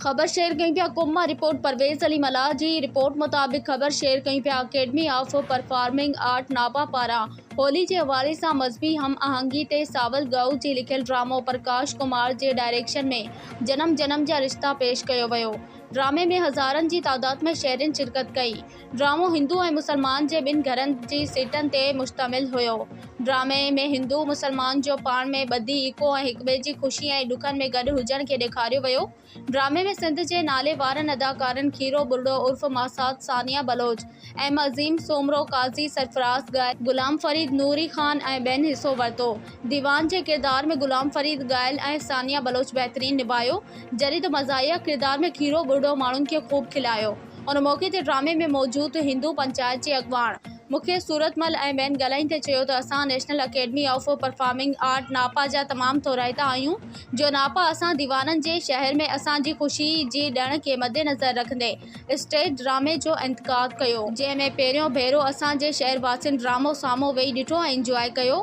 خبر شيئر ڪيون پيا قم مان رپورٽ پرويز علي ملاح جي رپورٽ مطابق خبر شيئر ڪيون پيا اڪيڊمي آف پرفارمنگ آرٽ ناپا پاران هولي جي حوالي سان مذهبي هم آهنگي تي ساول گئو جي لکيل ڊرامو پرڪاش ڪمار جي ڊائريڪشن ۾ جنم جنم جا رشتا پيش ڪيو ويو ڊرامي ۾ هزارن جي تعداد ۾ شهرين شرڪت ڪئي ڊرامو هندو ۽ مسلمان جي ٻن گهرن جي سيٽن تي مشتمل هيو. ڊرامي ۾ هندو مسلمان جو پاڻ ۾ ٻڌي، ايڪو ۽ هڪٻئي جي خوشي ۽ ڏکن ۾ گڏ هجڻ کي ڏيکاريو ويو. ڊرامي ۾ سنڌ جي نالي وارن اداڪارن کيرو ٻرڙو عرف ماسات ثانيه بلوچ، ايم عظيم سومرو، قاضي سرفراز ڳاهل، غلام فريد نوري خان ۽ ٻين حصو ورتو. ديوان جي ڪردار ۾ غلام فريد ڳاهل ۽ ثانيه بلوچ بهترين نڀايو، جڏهن ته مزاحيه ڪردار ۾ کيرو ٻرڙو ماڻهن کي خوب کلايو. ان موقعي تي ڊرامي ۾ موجود هندو پنچائت جي اڳواڻ مکي صورت مل ۽ ٻين ڳالهائيندي چيو ته اسان national academy of performing art NAPA جا تمام ٿورائتا آهيون جو ناپا اسان ديوانن جي شهر ۾ اسان جي خوشي جي ڏڻ کي مدنظر رکندي اسٽيج ڊرامي جو انتقاد ڪيو جنهن ۾ پهريون ڀيرو اسان جي شهر واسين ڊرامو سامهون ويهي ڏٺو ۽ انجواء ڪيو.